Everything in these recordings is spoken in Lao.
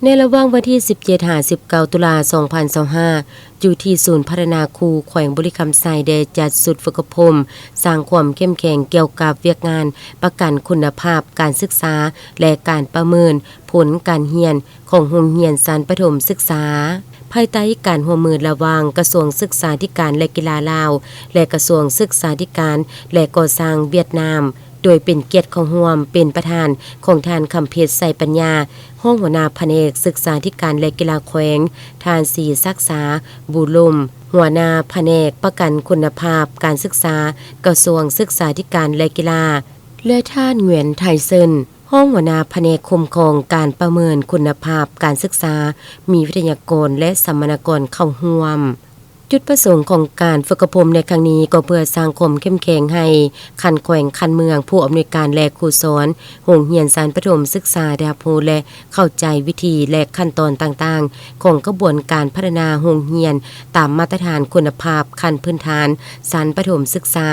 ໃນລະຫວ່າງວັນທີສິບເຈັດຫາສິບເກົ້າຕຸລາສອງພັນຊາວຫ້າ ຢູ່ທີ່ສູນພັດທະນາຄູແຂວງບໍລິຄຳໄຊ ໄດ້ຈັດຊຸດຝຶກອົບຮົມສ້າງຄວາມເຂັ້ມແຂງກ່ຽວກັບວຽກງານປະກັນຄຸນນະພາບການສຶກສາ ແລະ ການປະເມີນຜົນການຮຽນຂອງໂຮງຮຽນຊັ້ນປະຖົມສຶກສາ, ພາຍໃຕ້ການຮ່ວມມືລະຫວ່າງກະຊວງສຶກສາທິການ ແລະ ກິລາລາວ ແລະ ກະຊວງສຶກສາທິການ ແລະ ກໍ່ສ້າງຫວຽດນາມ. ໂດຍເປັນກຽດເຂົ້າຮ່ວມເປັນປະທານຂອງທ່ານ ຄຳເພັດ ໄຊປັນຍາ ຮອງຫົວໜ້າພະແນກສຶກສາທິການ ແລະ ກິລາແຂວງ, ທ່ານ ສີສັກສາ ບູລົມ ຫົວໜ້າພະແນກປະກັນຄຸນນະພາບການສຶກສາ ກະຊວງສຶກສາທິການ ແລະ ກິລາ ແລະ ທ່ານ ຫງວຽນ ໄທເຊິນ ຮອງຫົວໜ້າພະແນກຄຸ້ມຄອງການປະເມີນຄຸນນະພາບການສຶກສາ, ມີວິທະຍາກອນ ແລະ ສຳມະນາກອນເຂົ້າຮ່ວມ. ຈຸດປະສົງຂອງການຝຶກອົບຮົມໃນຄັ້ງນີ້ ກໍເພື່ອສ້າງຄວາມເຂັ້ມແຂງໃຫ້ຂັ້ນແຂວງ, ຂັ້ນເມືອງ, ຜູ້ອຳນວຍການ ແລະ ຄູສອນໂຮງຮຽນຊັ້ນປະຖົມສຶກສາໄດ້ຮັບຮູ້ ແລະ ເຂົ້າໃຈວິທີ ແລະ ຂັ້ນຕອນຕ່າງໆຂອງກະບວນການພັດທະນາໂຮງຮຽນຕາມມາດຕະຖານຄຸນນະພາບຂັ້ນພື້ນຖານຊັ້ນປະຖົມສຶກສາ,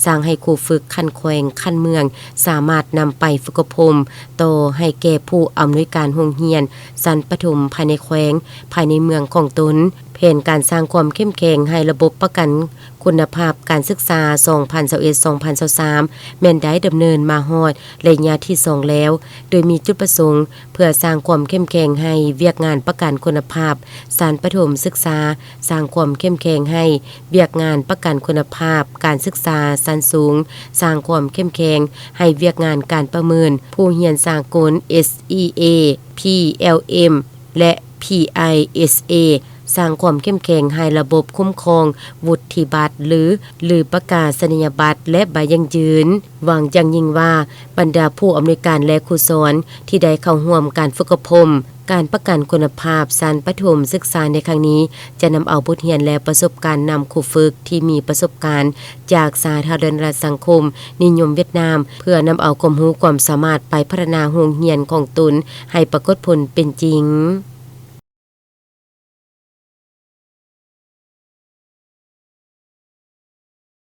ສ້າງໃຫ້ຄູຝຶກຂັ້ນແຂວງ, ຂັ້ນເມືອງ ສາມາດນຳໄປຝຶກອົບຮົມຕໍ່ໃຫ້ແກ່ຜູ້ອຳນວຍການໂຮງຮຽນຊັ້ນປະຖົມພາຍໃນແຂວງ, ພາຍໃນເມືອງຂອງຕົນ. ແຜນການສ້າງຄວາມເຂັ້ມແຂງໃຫ້ລະບົບປະກັນຄຸນນະພາບການສຶກສາສອງພັນຊາວເອັດ ສອງພັນຊາວສາມ ແມ່ນໄດ້ດຳເນີນມາຮອດໄລຍະທີສອງແລ້ວ, ໂດຍມີຈຸດປະສົງເພື່ອສ້າງຄວາມເຂັ້ມແຂງໃຫ້ວຽກງານປະກັນຄຸນນະພາບຊັ້ນປະຖົມສຶກສາ, ສ້າງຄວາມເຂັ້ມແຂງໃຫ້ວຽກງານປະກັນຄຸນນະພາບການສຶກສາຊັ້ນສູງ, ສ້າງຄວາມເຂັ້ມແຂງໃຫ້ວຽກງານການປະເມີນຜູ້ຮຽນສາກົນ ເອສອີເອ ພີແອລເອັມ ແລະ ພີໄອເອສເອ ສ້າງຄວາມເຂັ້ມແຂງໃຫ້ລະບົບຄຸ້ມຄອງວຸດທິບັດ ຫຼື ຫຼື ປະກາສະນີຍະບັດ ແລະ ໃບຢັ້ງຢືນ. ຫວັງຢ່າງຍິ່ງວ່າ ບັນດາຜູ້ອຳນວຍການ ແລະ ຄູສອນທີ່ໄດ້ເຂົ້າຮ່ວມການຝຶກອົບຮົມການປະກັນຄຸນນະພາບຊັ້ນປະຖົມສຶກສາໃນຄັ້ງນີ້ ຈະນຳເອົາບົດຮຽນ ແລະ ປະສົບການນຳຄູຝຶກທີ່ມີປະສົບການຈາກສາທາລະນະລັດສັງຄົມນິຍົມຫວຽດນາມ ເພື່ອນຳເອົາຄວາມຮູ້ຄວາມສາມາດໄປພັດທະນາໂຮງຮຽນຂອງຕົນໃຫ້ປາກົດຜົນເປັນຈິງ.